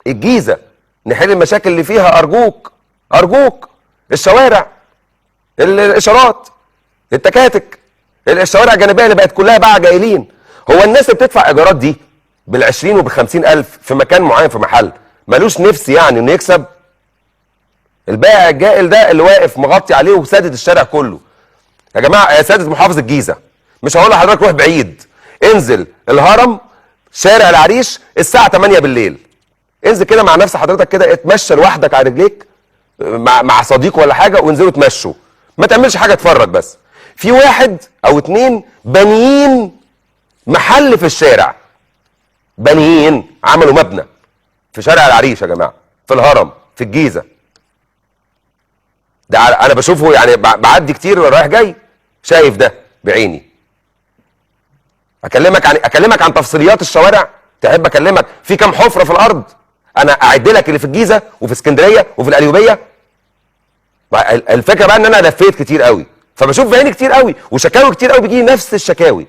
الجيزة نحل المشاكل اللي فيها، ارجوك ارجوك. الشوارع، الاشارات، التكاتك، الشوارع الجانبية اللي بقت كلها بقى جايلين. هو الناس اللي بتدفع ايجارات دي بال20 وبال50 الف في مكان معين في محل ملوش نفس يعني انه يكسب؟ البائع الجائل ده اللي واقف مغطي عليه وسادد الشارع كله. يا جماعة، يا ساده محافظة الجيزه، مش هقول لحضرتك روح بعيد، انزل الهرم شارع العريش الساعة 8 بالليل، انزل كده مع نفس حضرتك كده، اتمشى لوحدك على رجليك مع صديق ولا حاجه، وانزلوا اتمشوا، ما تعملش حاجه، اتفرج بس. في واحد او اتنين بانيين محل في الشارع، بانيين عملوا مبنى في شارع العريش يا جماعه، في الهرم في الجيزه. ده انا بشوفه يعني، بعدي كتير رايح جاي، شايف ده بعيني. اكلمك عن تفصيليات الشوارع؟ تحب اكلمك في كام حفره في الارض؟ انا اعد لك اللي في الجيزة وفي اسكندرية وفي القليوبيه. الفكرة بقى ان انا لفيت كتير قوي، فبشوف بعيني كتير قوي، وشكاوي كتير قوي بيجي نفس الشكاوي.